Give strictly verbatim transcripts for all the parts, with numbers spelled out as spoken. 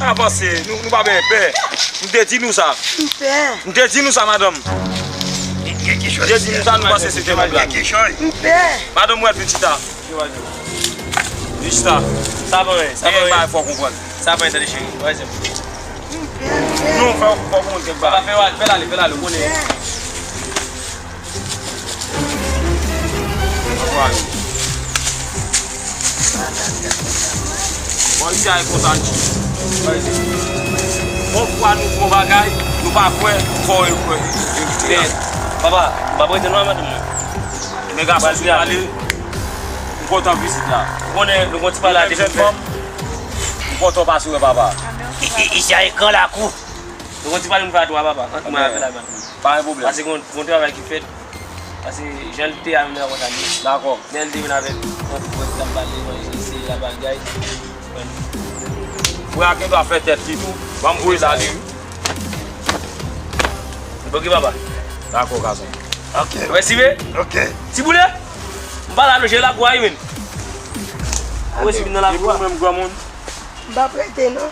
Avanse, nou, nou pa bezwen pè. M te di nou sa. M pè. M te di nou sa, madanm. M te di nou sa, nou panse se te yon blag. M pè. Madanm, ou wè l vin chita. Vin chita. Sa pa anyen, sa pa anyen. Gen bagay fò konprann. Sa pa anyen, tande cheri. Wè, se m pè, m pè. Non, fò, fò konprann kèk bagay. Papa, fè l ale, fè l ale, ou konnen. Anpwa yo. Bon, isi a e konsa n di. Yon fwa nou fè yon bagay, nou pa kwè, fò yo kwè. Men, papa, m p ap rete non, madanm mwen. Men gason, si w ale, m kontan vizit la. Ou konnen, nou gon ti pale a te fè. M kontan w pase wè papa. I, i, isi a e gran lakou. Nou gon ti pale nou fè a twa, papa. Ant mwen avè l la, madanm. Pa gen pwoblèm. Pase gon, gon travay ki fèt. Pase jan l te a menm nan konsa li ye. Dakò. Lè l te vin avèk yon frè k t ap pale evanjil, se la bagay. Frè a gen dwa fè tèt li tou. Ban m voye sa li wi. Ok, papa. Dakò, gason. Ok. Wè, Sibe? Ok. Ti boule? M pa la non, jere lakou a wi, men. Wè, Sibe nan lakou a. Epi ou menm, granmoun? M p ap rete, non.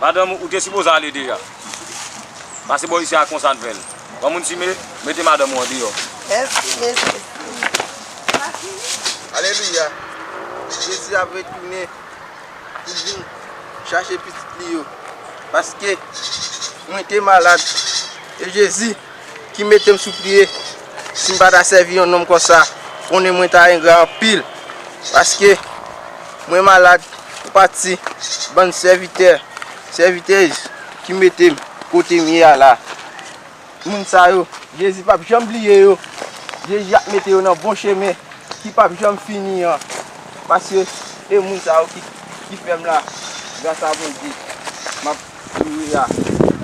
Madanm, ou te sipoze ale deja. Pase bò isi a konsa n fè l. Granmoun, Sibe, mete madanm ou andeyò. Mèsi, mesye. Alelouya. Jezi ap retounen pou l vin chache pitit li yo. Paske mwen te malad. E Jezi ki mete m sou pye. Si m pa ta sèvi yon nonm konsa, konnen mwen ta engra anpil. Paske mwen malad, ou pati, bann sèvitè, sèvitèz ki mete m kote m ye a la. Moun sa yo, Jezi p ap janm bliye yo. Jezi ap mete yo nan bon chemen ki p ap janm fini an. Paske e moun sa yo ki, ki fè m la, gras a Bondye, m ap souri a.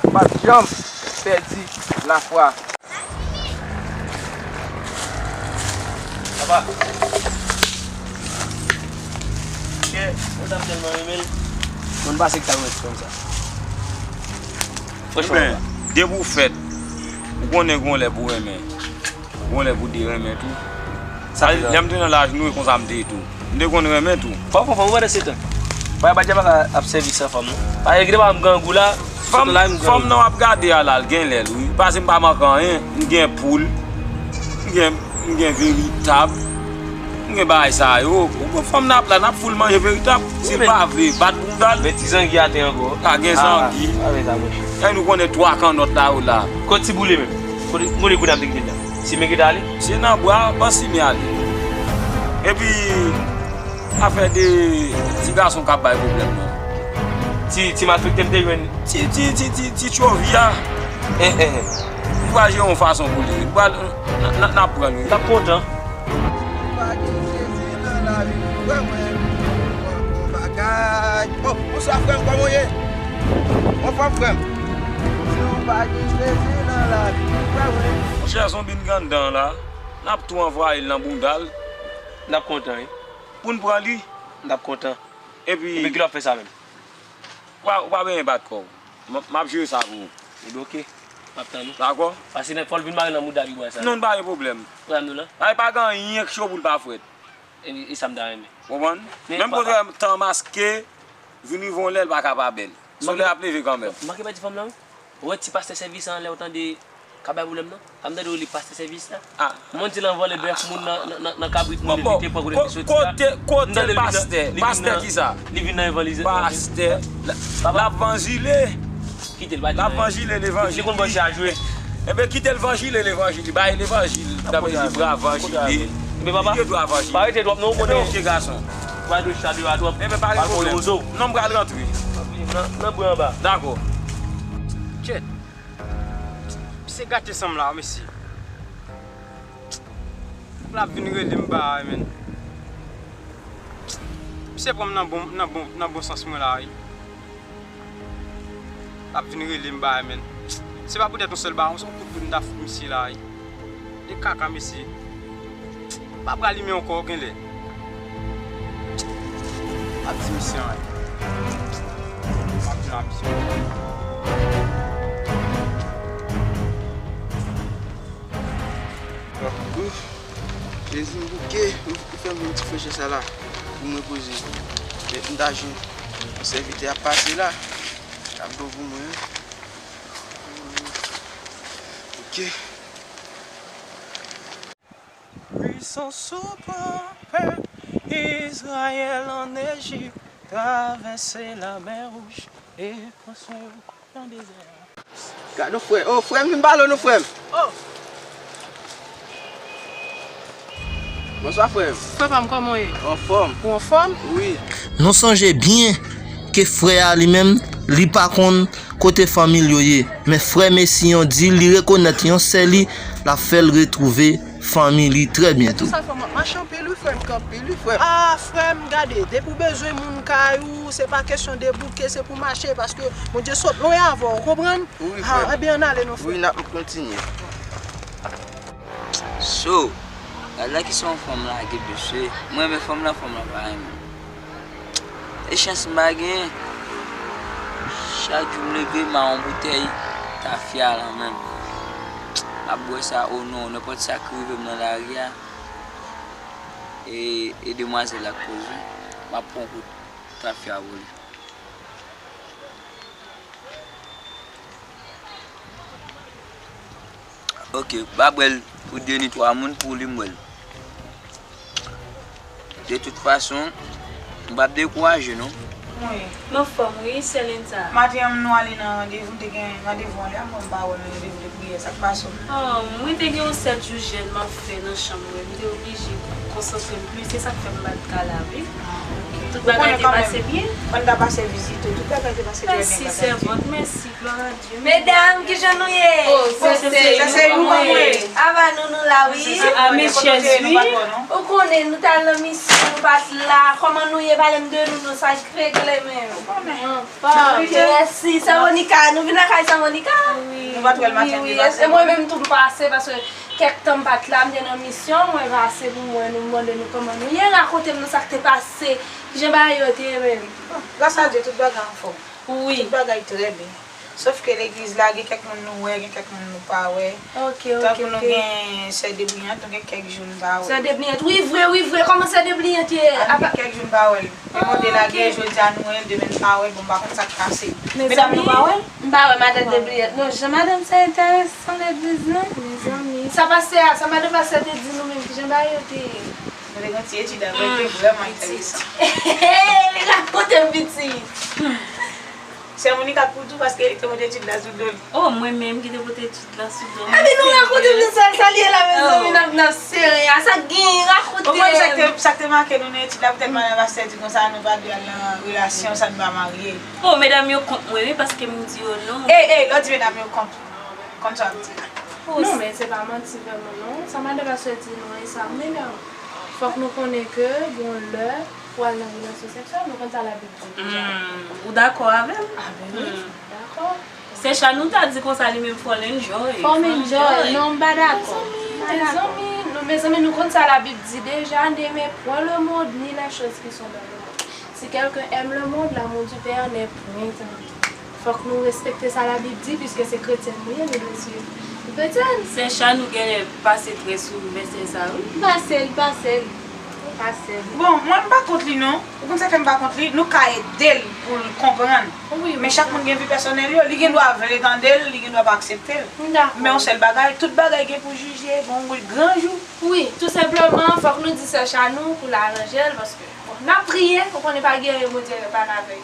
M p ap janm pèdi lafwa. Papa. Chè, mwen t ap tèlman renmen l. Mwen pase ki sa mwen fè m sa. Franchman, papa. Depi w fèt, ou konnen gon lè pou renmen. Gon lè pou derenmen tou. Sa, lè m te nan laj nou, e konsa m te ye tou. M te konn renmen tou. Fò w konprann, ou wè nan se tan. Bagay pa djab ap sèvi san fanm, non. Bagay gen de bagay m grangou la, fanm, fanm nan w ap gade a la, l gen lè l, wi. Pase m pa manke anyen, m gen poul, m gen, m gen veritab, m gen bagay sa yo. Ou konn fanm n ap la, n ap foul manje veritab. Si l pa vle, bat bounda l. Men ti zangi atè ankò. Pa gen zangi. Pa gen sa, monchè. E nou konnen twa kannòt la yo la. Kot ti boule menm? Kote, kote kounye a m te kite l la? Simen kite ale? Se nan bra, ban Simen ale. Epi, afè de ti gason k ap bay pwoblèm nan. Ti, ti malfektè m te jwenn. Ti, ti, ti, ti, ti tchovi a. Hein, hein, hein. M pral jere yon fason pou li. M pral, n, n, n ap pran li. L ap kontan. Pa gen Jezi nan lavi m, frè mwen. Bon, bon bagay. Oh, bonswa, frè m, kòman w ye? Anfòm, frè m. Si w pa gen Jezi nan lavi w, frè mwen. Monchè, zonbi n gen anndan an la. N ap tou anvwayi l nan bounda l. N ap kontan, wi. Pou n pran li. N ap kontan. Epi. Epi kilè w ap fè sa menm? Ou pa, ou pa bezwen bat kò w. M, m ap jere sa pou ou. Ebyen, oke. M ap tann ou. Dakò? Pase nèg fò l vin mare nan mouda pibwa sa. Non, pa gen pwoblèm. Pran nou la. Ay, pa gen anyen k cho pou l pa frèt. E, e sa m ta renmen. Konprann? Men, menm kontrè tan maske, vin rive yon lè, l pa ka pa bèl. Solèy ap leve kanmenm. Manke pèdi fanm nan, wi. Ou wè ti pastè sèvis an lè w tande k ap bay pwoblèm nan? Sa m tande w li pastè sèvis la. Ah. Mwen di l anvole bèf moun nan, nan, nan, nan kabrit moun li te pran kote l te soti la. Kote, kote pastè? Pastè kisa? Li vin nan evanjelize. Pastè. L ap vanjile. Kite l, pa di anyen. L ap vanjile levanjil. Li konn bò sa jwe. Enben, kite l vanjile levanjil. Li bay levanjil. Sa vle di bra vanjile. Enben, papa, li gen dwa vanjile. Pa rete twòp non, ou konnen. Enben, oke, gason. Pa dwe chita deyò a twòp. Enben, pa gen pwoblèm. Non, m pral rantre. Nan, nan bwen anba. Dakò. Kèt. Misye gate san m la, mesye. L ap vin rele m ba a, menn. Misye pran m nan bon, nan bon, nan bon sans mwen la, wi. L ap vin rele m ba a, menn. Se pa poutèt yon sèl ba a, yon kout poud m ta fout misye la, wi. E kaka, mesye. M pa pral limen ankò, genlè. M ap di misye anyen. M ap di misye anyen. Ouf. Jezi, m bouke. Ou, ou fè m yon ti frechè sa la pou m repoze. Men m ta jwenn yon sèvitè ap pase la. Sa bon pou mwen. Ok. Pwisans ou pran pèp Izrayèl ann Ejip, travèse Lamè Wouj e konstwi yon dezè. Gade w, frè. Oh, frè m, vin pale w non, frè m. Oh. Bonswa, frè m. Frè pa m, kòman w ye? Anfòm. Ou anfòm? Wi. Nou sonje byen ke frè a li menm, li pa konn kote fanmi l yo ye. Men frè Mesiyon di li rekonèt yon sè li, l ap fè l retwouve fanmi li trè byento. Sa fè m ap mache anpil wi, frè m, kanpe wi, frè m. Ah, frè m, gade, depi w bezwen moun kay ou, se pa kesyon de bouke, se pou mache, paske Bondye sot lwen avè w, ou konprann? Wi, frè m. Ah, ebyen, ann ale non, frè m. Wi, n ap kontinye. So, gad la ki sa yon fanm lage, mesye. Mwen renmen fanm lan, fanm lan pa renmen m. E chans m pa genyen. Chak jou m leve, m a yon boutèy tafya nan men m. M ap bwè sa, o non, nenpòt sa k rive m nan lari a, e, e demwazèl la k koz wi. M ap pran yon kout tafya pou li. Ok, m pa bwè l pou de ni twa moun, pou li m bwè l. De tout fason, m p ap dekouraje non. Wi. M anfòm wi, sè Linda. Maten an, nou ale nan randevou, m te gen randevou anlè a, m pa wè nan randevou de priyè, sa k pase w? Oh, mwen te gen yon sèt jou jèn m ap fè nan chanm mwen, m te oblije konsantre m plis, se sa k fè m pa t ka la wi. Ah, ok. Tout bagay te pase byen. Ou konnen kanmenm, Fanta pase vizite w, tout bagay te pase trè byen. Mèsi, sèvant, mèsi. Glwa a Dye. Medam, kijan nou ye? Oh, sa se, sa se ou mwen. Aba nou, nou la wi. Ah, men chèz wi. Ou konnen, nou t al nan misyon, nou pa t la. Kòman nou ye? Pale m de nou, nou sa k regle menm. Ou konnen. Mèsi, sè Monica, nou vin lakay sè Monica? Wi. Nou pa t wè l maten, wi, wi, e mwen menm tou m pase, paske kèk tan m pa t la, m te nan misyon, mwen pase pou mwen, nou mande nou kòman nou ye, rakonte m nou sa k te pase, kijan bagay yo te ye menm. Bon, gras a Dye, tout bagay anfòm. Wi. Tout bagay trè byen. Sòf ke legliz la, gen kèk moun nou wè, gen kèk moun nou pa wè. Ok, ok, ok. Tankou nou gen sè Debriyant, nou gen kèk jou nou pa wè l. Sè Debriyant, wi, vre, wi, vre. Kòman sè Debriyant ye? A, nou gen kèk jou nou pa wè l. Gen modèl la gen, jodi a nou wè l, demen nou pa wè l. Bon, m pa konn sa k pase. Medam, nou pa wè l? M pa wè madanm Debriyant non. Jan madanm sa enteresan legliz non. Mezanmi. Sa pastè a, sa madanm pastè te di nou menm, kijan bagay yo te ye? Nou te gen ti etid avè l, te vrèman enteresan. Rakonte m pitit. Sè Monica k pou tou, paske li te pote etid la sou do l. Oh, mwen menm ki te pote etid la sou do m. Epi nou rakonte m nou sèl sa l ye la, mezanmi, n ap, n ap sere a. Sa k genyen, rakonte m. Ou konn sa k te, sa k te make nou nan etid la, poutèt madan pastè di konsa, nou pa dwe al nan relasyon, sa nou pa marye. Oh, medam yo kont mwen, wi, paske m di yo non. Ey, ey, lè w di medam yo kont, konn sa w ap di la. Non, men se pa manti vrèman, non. Sa madan pastè di nou, e sa, medam. Fòk nou konnen ke gon lè pou al nan relasyon seksyèl, nou konn sa Labib di deja. Hmm, ou dakò avè m? A ben wi, m dakò. Sè Chanou ta di konsa li menm, fò l enjoy. Fò m enjoy. Non, m pa dakò. Mezanmi, mezanmi, nou, mezanmi, nou konn sa Labib di deja, n'aimez point le monde, ni les choses qui sont dans le monde. Si quelqu'un aime le monde, l'amour du Père n'est point en lui. Fòk nou respekte sa Labib di, piske se kretyèn nou ye, nou dwe swiv. Nou kretyèn. Sè Chanou genlè pase trè sou vèsè sa, wi. Pase l, pase l. Pase l. Bon, mwen m pa kont li non. Ou konn sa k fè m pa kont li? Nou ka ede l pou l konprann. Wi, men chak moun gen vi pèsonèl yo. Li gen dwa vle tande l, li gen dwa pa aksepte l. Men yon sèl bagay, tout bagay gen pou jije, gen yon gran jou. Wi, tou senpleman, fòk nou di sè Chanou pou l aranje l, paske, bon, n ap priye, ou konnen pa gen anyen Bondye pa ka fè.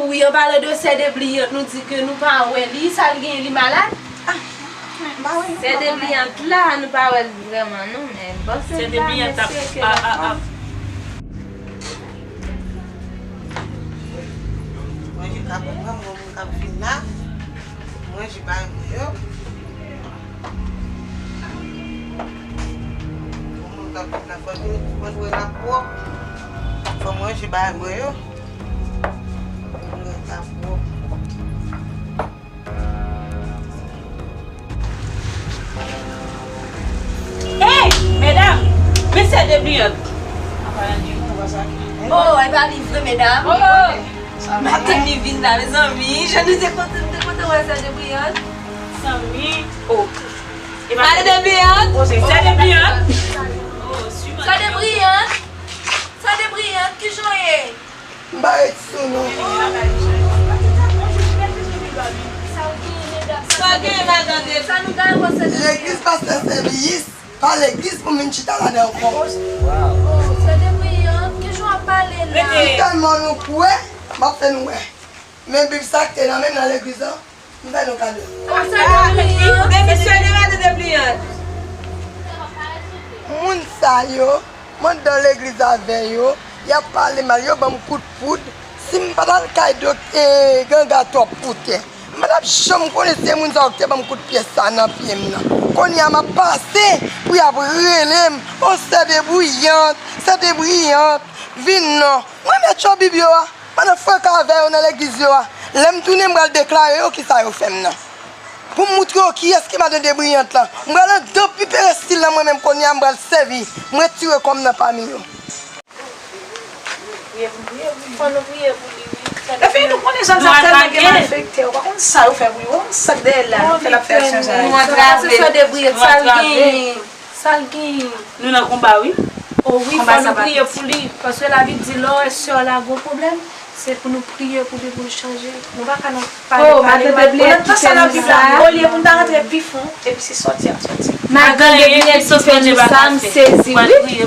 Wi, an palan de sè Debliyant, nou di ke nou pa wè li, sa l genyen, li malad? Ah, m pa wè li, m pa konnen. Sè Debliyant la, nou pa wè l vrèman, non, men bon, sè Debliyant ap, ap, ap. Mwen jis ka konprann, bon, moun k ap vin la, mwen jis bay mwen yo. Moun k ap vin la, fò yo, fò yo wè l ap pwòp. Fò mwen jis bay mwen yo. Fò yo wè l ap pwòp. Ey, medam! Men sè Debliyant. Oh, e pa li vre, medam. Oh, oh. M ap tann li vin la, mezanmi. Jan nou te kontan, m te kontan wè sè Debliyant. Zanmi. Oh. E pa sè Debliyant? Oh, se sè Debliyant. Oh, sè Debliyant. Sè Debliyant, kijan w ye? M pa ret sou nou. Legliz pastè Sèviyis, pa legliz pou m vin chita ladan ankò. Sè Debriyant, ki jan w ap pale la? Si tèlman nou kwè, m ap fè nou wè. Men Bib sa k te nan men m nan legliz lan, m fè nou kado. Demisyon de Madan Debriyant. Moun sa yo, m anndan legliz avè yo, y ap pale mal, yo ban m kout poud. Si m pa t al kay dòk-, e, Ganga twòp pou tè, m pa t ap janm konnen se moun sa yo ki te ban m kout pyè sa nan pye m nan. Kounye a m ap pase pou y ap rele m, "O, Sè Debriyant, Sè Debriyant, vin non." Mwen mèt cho Bib yo a, pandan freka avè yo nan legliz yo a. Lè m tounen, m pral deklare yo kisa yo fè m nan. Pou m moutre yo kiyès ki Madan Debriyant lan. M pral anndan pi perestil lan mwen menm kounye a, m pral sèvi. M retire kò m nan pami yo. Fò nou priye pou li, wi. Epi nou konnen jan sa tèlman gen malfektè, ou pa konn sa yo fè pou li, ou pa konn sa k dèyè l la, nou fè l ap fè aksyon sa yo. Nou antrave. Se Sè Debriyant, sa l genyen? Sa l genyen? Nou nan konba, wi. O wi, fò nou priye pou li, paske Labib di, lè w wè sè w la gen yon pwoblèm, se pou nou priye pou li, pou l chanje. Nou pa ka nan pale, pale, pale. Ou nan tan sa Labib la, olye pou n ta rantre pi fon, epi se sòti a sòti. Madan Debriyant ki fè nou sa, m sezi, wi.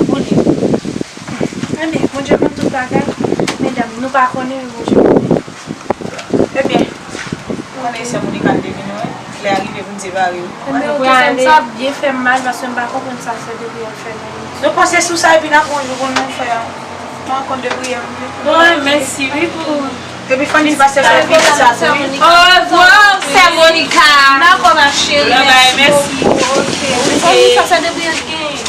Ebyen, Bondye konn tout bagay, medam, nou pa konnen, men Bondye konnen. Ebyen, ou konnen se Monica l te vin wè, lè a rive pou n separe yo. Ebyen, ok, sè m, sa ap byen fè m mal, paske m pa konprann sa sè Debriyant fè nan. Nou panse sou sa, epi n ap wè yon jou pou nou fè yon rankont de priyè pou nou. Bon, mèsi, wi, pou. Epi fanmi pastè fè vin sa tou, wi. Orevwa, sè Monica. Dakò, ma chérie, mèsi bokou. Ok. Fanmi sa sè Debriyant genyen.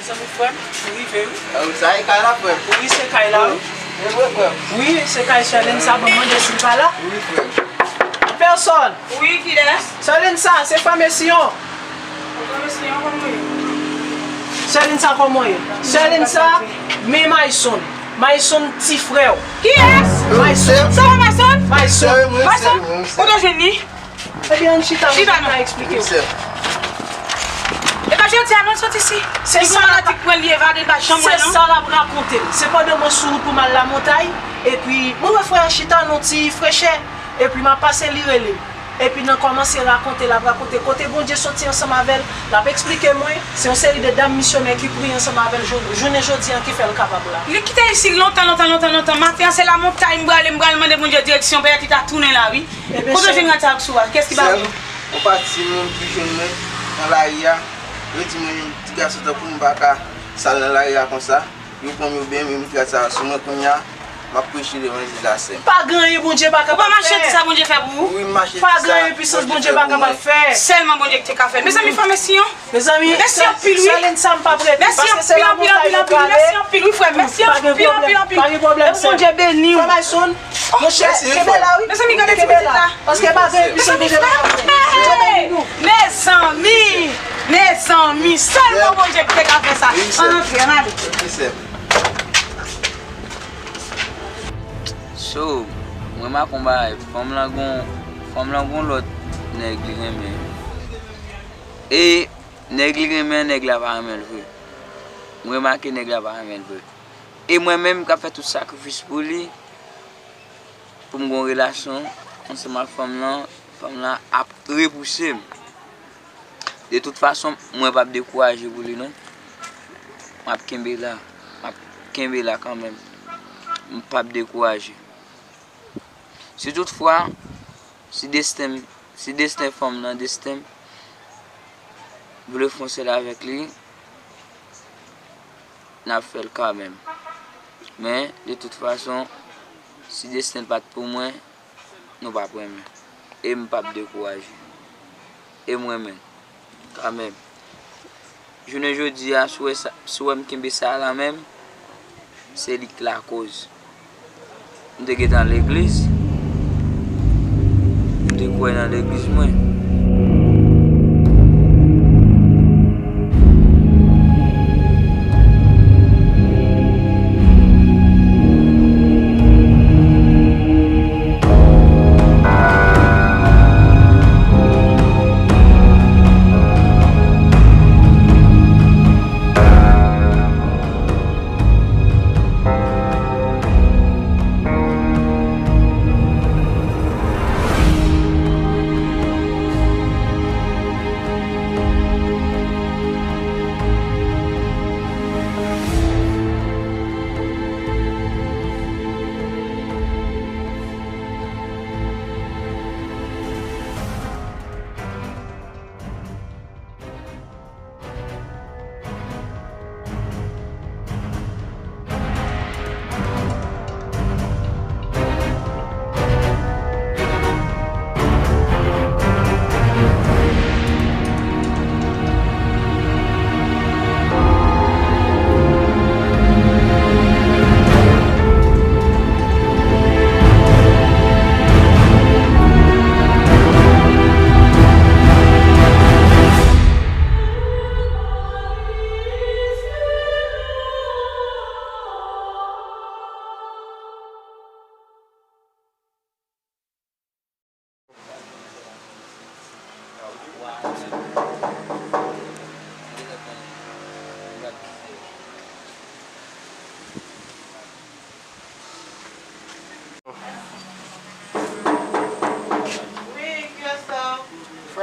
Zanmi frè m, nou rive, wi. Sa e kay la, frè m. Wi, se kay la, wi. Wi, frè m. Wi, se kay sè Lensa, ban m mande si l pa la. Wi, frè m. An pèsòn. Wi, kilès? Sè Lensa, se frè Mesiyon. Frè Mesiyon, kòman w ye? Sè Lensa, kòman w ye? Sè Lensa, men Mayson. Mayson, ti frè w. Kiyès? Mayson. Sa pa Mayson? Mayson. Mayson, kote w jwenn li? Ebyen, ann chita, mwen ka eksplike w. E pa jodi a non l sot isi. Se sa l ap, li pran, li evade, l pa janm wè non. Se sa l ap rakonte m. Se pandan mwen sou wout pou m al Lamontay, epi mwen wè frè a chita nan ti frechè, epi m ap pase, li rele m. Epi nan kòmanse rakonte, l ap rakonte kote Bondye soti ansanm avè l, l ap eksplike mwen, se yon seri de dam misyonè ki priye ansanm avè l jou-, jounen jodi a ki fè l kapab la. Li kite isi lontan, lontan, lontan, lontan. Maten an, se Lamontay m prale, m pral mande Bondye direksyon, pètèt li ta tounen la, wi. Kote w jwenn rad sa yo k sou a? Kiyès ki ba w yo? Yon pati moun ki jwenn mwen nan lari a, yo di mwen, ti gason tankou m pa ka sal nan lari a konsa. Yo pran m, yo benyen m, yo met rad sa yo sou mwen. Kounye a, m ap preche devan legliz la, sè m. Pa gen anyen Bondye pa kapab fè. Ou pa mache di sa Bondye fè pou ou? Wi, m mache di sa. Pa gen anyen pisans Bondye pa kapab fè. Sèlman Bondye ki te ka fè l. Mezanmi, fè mèsi, non. Mezanmi, mèsi anpil, wi. Sè Lensa, m p ap rete, paske se Lamontay nou prale. Mèsi anpil, anpil, anpil, wi, frè m. Mèsi anpil, anpil, anpil. Pa gen pwoblèm, pa gen pwoblèm, sè m. Bondye beni w. Frè Mayson, monchè, kenbe la, wi. Mezanmi, gade ti pitit la. Paske pa gen epi se Bondye pa ka fè. Mezanmi, mezanmi, sèlman Bondye ki te ka fè sa. Ann antre, ann ale. So, mwen remak yon bagay, fanm lan gon, fanm lan gon lòt nèg li renmen. E nèg li renmen, nèg la pa renmen l vre. Mwen remake nèg la pa renmen l vre. E mwen menm k ap fè tout sakrifis pou li, pou m gon relasyon ansanm ak fanm lan, fanm lan ap repouse m. De tout fason, mwen p ap dekouraje pou li non. M ap kenbe la, m ap kenbe la kanmenm. M p ap dekouraje. Si toutfwa, si desten m, si desten fanm nan, desten m, vle fè yon sèl avèk li, n ap fè l kanmenm. Men, de tout fason, si desten l pa t pou mwen, nou p ap renmen. E m p ap dekouraje. E m renmen l kanmenm. Jounen jodi a, si w wè sa, si w wè m kenbe sa la menm, se li k lakoz. M te gentan legliz. M te kwè nan legliz mwen.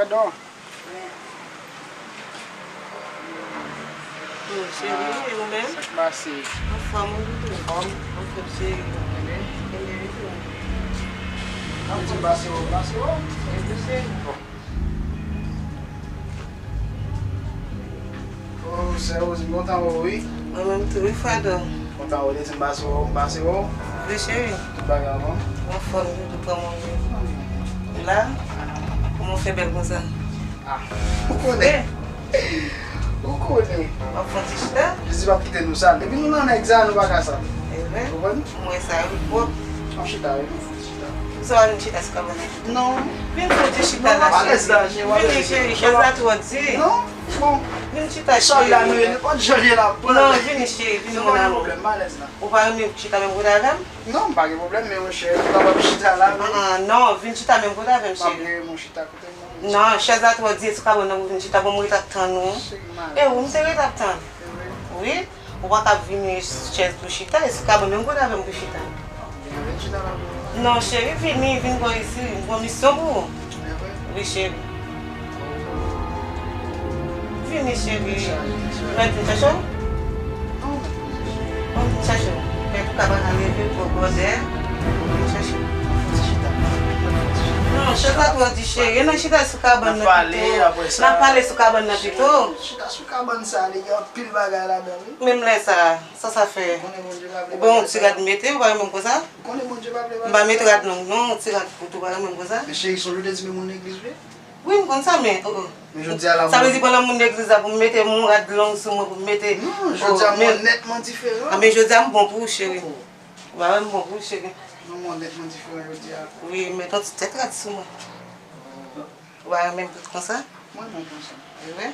Don. Cheri, e ou menm? Sa k pase? Anfòm, wi. Anfòm? Anfòm, cheri. Kenbe? Kenbe, wi. Anfòm, pase wè, pase wè. Kenbe, cheri. Oh, sè Rosie, m kontan wè w, wi. Mwen menm tou, wi, frè Dò. Kontan wè w, te di m pase wè w, m pase wè w. Wi, cheri. Tout bagay anfòm? Anfòm, wi, tout kòman w ye? Anfòm. Ou la? Kòman w fè bèl konsa? Ah, ou konnen. Ou konnen. W ap fè yon ti chita? Jezi p ap kite nou sal. Depi nou nan nèg sa, nou pa ka sal. E vre? Ou konprann? M wè sa, wi, pwòp. Yon chita, wi, nou fè yon ti chita. Sa w vin chita sou kabann nan? Non. Vin fè yon ti chita la, cheri. Vini, cheri, chèz la twò di. Non, bon. Vin chita, cheri. Sòl la nou ye, nenpòt jan l ye la pran. Non, vini, cheri, vini, mon amour. Ou pa renmen chita menm kote avè m? Non, m pa gen pwoblèm, men monchè, m pa p ap chita la, non. Ah, non, vin chita menm kote avè m, cheri. M ap rele yon chita kote m, non. Non, chèz la twò di, e sou kabann nan pou vin chita, bon, m ret ap tann ou. Cheri, m ale. E ou, m te ret ap tann. E vre? Wi. Ou pa ka vini chèz pou chita, e sou kabann menm kote avè m pou chita. Vin chita la pou mwen. Non, cheri, vini, vin bò isi, m gon misyon pou ou. E vre? Wi, cheri. Vini, cheri. Mèt vin chache w? Non, mèt vin chache w. Mèt ou ka pa ka leve twò bòdè. Vin chache w. Fò ti chita. Non, chèz la twò di, cheri. E nan chita sou kabann nan pito. N ap pale sou kabann nan pito. Chita sou kabann sa, li gen anpil bagay ladan l, wi. Menm lè sa, sa sa fè? Ou konnen Bondye pa vle bagay sa. Ou gen yon ti rad mete, ou pa renmen m konsa? Ou konnen Bondye pa vle bagay sa. M pa met rad long, non, yon ti rad kout, ou pa renmen m konsa? Men cheri, sonje w te di m moun legliz vre? Wi, m konn sa, men, oh, oh. Men jodi a la, sa vle di pandan moun legliz la, pou m mete yon rad long sou mwen, pou m mete. Non, jodi a, m nètman diferan. Ah, men jodi a, m bon pou ou, cheri. Oh. Ou pa wè m bon pou ou, cheri. Non, m nètman diferan jodi a. Wi, mete yon ti tèt rad sou mwen. Ou pa renmen m konsa? Mwen renmen w konsa. E vre?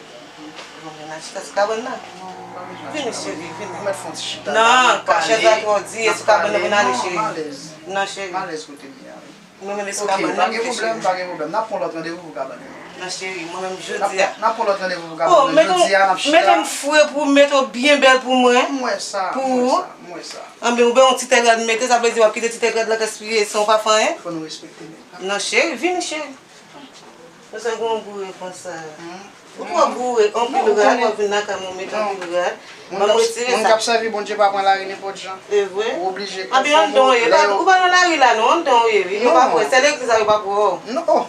Bon, men n al chita sou kabann nan. Non, pa bezwen al chita. Vini, cheri, vini. Ou mèt fè yon ti chita la, n ap pale, n ap pale. Non, chèz la twò di, e sou kabann nan pou n ale, cheri. Non, m alèz. Non, cheri. M alèz kote m ye a, wi. Mwen menm e sou kabann nan pou m te, cheri. Ok, pa gen pwoblèm, pa gen pwoblèm. N ap pran lòt randevou pou kabann nan. Non, cheri, mwen menm jodi a. N ap pran lòt randevou pou kabann nan. Jodi a, n ap chita. Mete m fre pou w, mete w byen bèl pou mwen. M wè sa, m wè sa, m wè sa. Anben, ou gen yon ti tèt rad mete, sa vle di w ap kite ti tèt rad la gaspiye san w pa fè anyen? Fò nou respekte nèg la. Non, cheri, vini, cheri. Konsa gen yon boure konsa. Hmm. Ou twò boure, anpil rad, w ap vin lakay mwen, w met anpil rad. Ban m retire sa. Moun k ap sèvi Bondye pa pran lari nenpòt jan. E vre? Ou oblije konfòme w lè yo. Anben, anndan w ye, ou pa nan lari la non, anndan w ye, wi. Yo pa pou wè, sèl legliz la yo pa pou wè w. Non.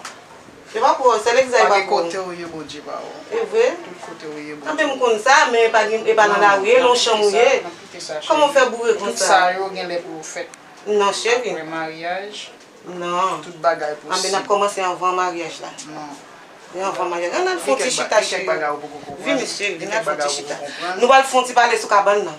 Yo pa pou wè w, sèl legliz la yo pa pou wè w. Pa gen kote w ye, Bondye pa wè w. E vre? Tout kote w ye, Bondye. Anben, m konn sa, men e pa gen, e pa nan lari w ye, nan chanm ou ye. Kòman w fè boure konsa? Tout sa yo gen lè pou yo fèt. Non, cheri. Apre maryaj. Non. Tout bagay posib. Anben, n ap kòmanse anvan maryaj la. Non. E anvan maryaj. Ann al fè yon ti chita, cheri. Vini, cheri, vin al fè yon ti chita. Nou pral fè yon ti pale sou kabann nan.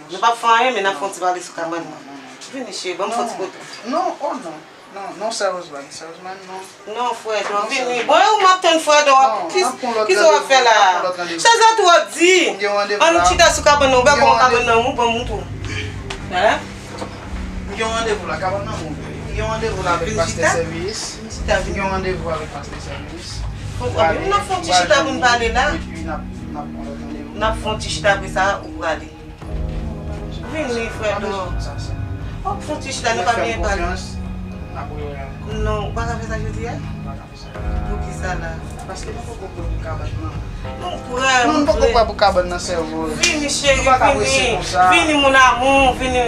Nou p ap fè anyen, men n ap fè yon ti pale sou kabann nan. Vini, cheri, ban m fè yon ti kote. Non, oh non. Non, non, seriously, seriously, non. Non, frè Dò, vini. Bon, e ou m ap tann, frè Dò. Kisa w ap fè la? Chèz la twò di. Ann chita sou kabann nan. Ou pa konn kabann nan, ou ban m tou. Hein? M gen yon randevou la, kabann nan m ouvè. M gen yon randevou la avèk pastè Sèvis. M gen yon randevou avèk pastè Sèvis. Konprann, n ap fè yon ti chita pou n pale la. Epi n ap, n ap pran lòt randevou. N ap fè yon ti chita, apre sa, ou prale. Vini, frè Dò. W ap fè yon ti chita, nou pa byen pale. Non, ou pa ka fè sa jodi a? Poukisa la? Paske nou poko prè pou kabann nan. Nou prè, nou poko prè pou kabann nan, sè Rosie. Vini, cheri, vini. Vini, mon amour, vini.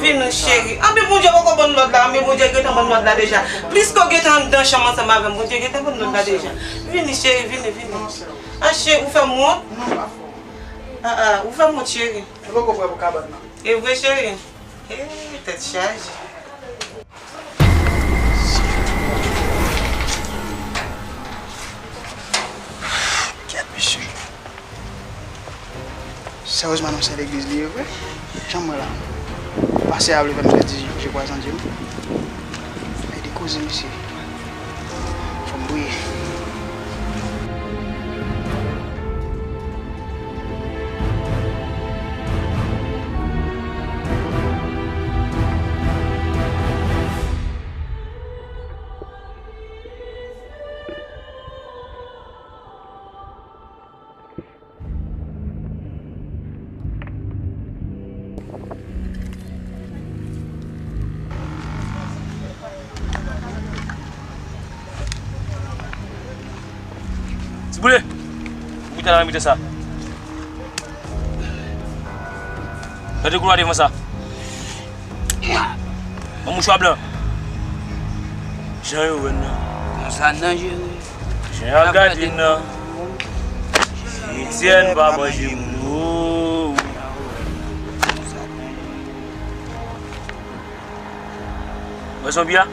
Vini, cheri. Anben, Bondye poko ban nou lòd la, men Bondye gentan ban nou lòd la deja. Plis ke w gentan anndan chanm ansanm avè m, Bondye gentan ban nou lòd la deja. Vini, cheri, vini, vini. Ah, cheri, ou fè m wont? Non, pa fè w wont. Ah, ah, ou fè m wont, cheri. Nou poko prè pou kabann nan. E vre, cheri? Hey, tèt chaje. Kèt, mesye. Seryezman, non, se legliz li ye vre. Jan m wè la. Pastè a vle fè m pèdi je kwa zandye m. Gade koze, mesye. Fò m priye. Boule! Ou kite la nan mitan sa. Gade koulwa devan sa. Yon mouchwa blan. Jan yo wè n nan. Konsa n danjere. Jan y ap gade n nan. Simityè n pa manje moun. Wè zonbi a?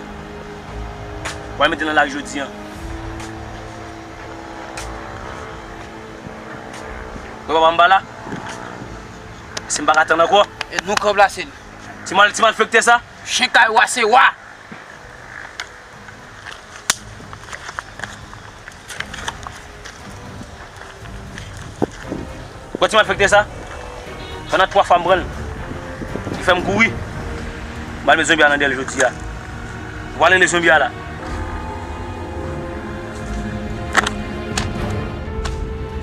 W al mete nan lari jodi a. Wè papa m pa la. Si m pa ka tann ankò. E nou k ranplase l. Ti mal, ti malfektè sa. Chen kay wa se wa. Bon, ti malfektè sa, pandan twa fwa m pran l, li fè m kouri. M al met zonbi a nan dèyè l jodi a. Ou pral rele zonbi a la.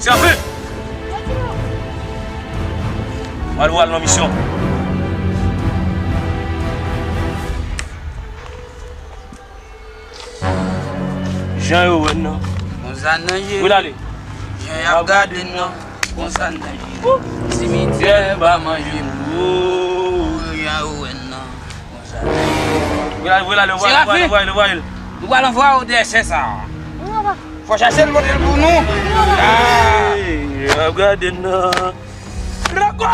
Serafin! Ou al, ou al nan misyon. Jan yo wè n nan. Konsa n danjere. Wi, l ale. Jan y ap gade n nan. Konsa n danjere. Simityè n pa manje moun. Jan yo wè n nan. Konsa n danjere. Wi, l ale, wi, l ale, wi, l ale, wi, l ale, wi, l ale. Nou pral anvoye w dèyè chè sa. Fò chache l pote l pou nou. Ah! Jan y ap gade n nan. Lego!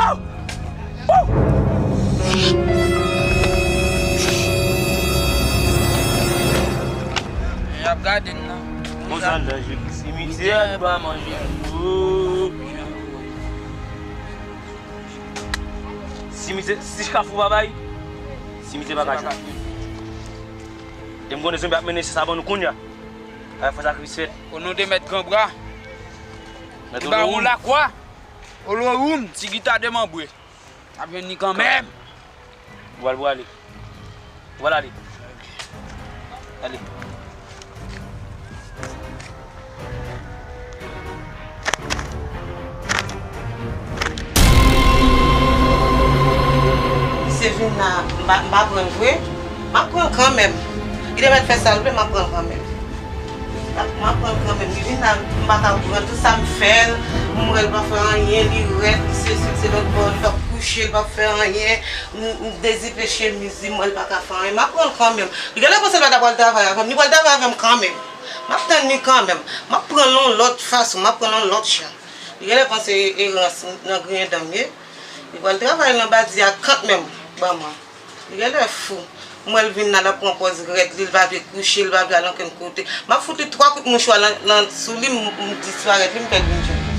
Y ap gade n nan. Konsa n danjere. Simityè pa manje moun. Simityè, si Kafou pa bay, simityè pa ka jwe. E m konnen zonbi ap mennen chè sa ban nou kounye a. Ay, fò sakrifis fèt. O non de Mèt Granbra. Mèt Olowoum. Bawon Lakwa. Olowoum, ti gita demanbre. N ap jwenn li kanmenm. Ou pral, ou pral ale. Ou pral ale. Ale. Misye vin la, m pa, m pa pran l vre. M ap pran l kanmenm. Li te mèt fè sa l vle, m ap pran l kanmenm. M ap, m ap pran l kanmenm. Li vin la, m pa ka pran tout sa m fè l. M wè l pa fè anyen, li rèd, li sesi, li se lòt bò, li p ap kouche, li p ap fè anyen. M, m dezipe chemiz li, m wè l pa ka fè anyen. M ap pran l kanmenm. Li genlè panse l pa ta pral travay avè m. Li pral travay avè m kanmenm. M ap tann li kanmenm. M ap pran l yon lòt fason, m ap pran l yon lòt jan. Li genlè panse e rans nan griyen dan m ye. Li pral travay nan badi a kanmenm, ban mwen. Li genlè fou. M wè l vin la, l ap pran pòz rèd li, l pa vle kouche, l pa vle al ankenn kote. M ap fout li twa kout mouchwa nan, nan, sou li, m, m disparèt, li m pèdi m jwenn.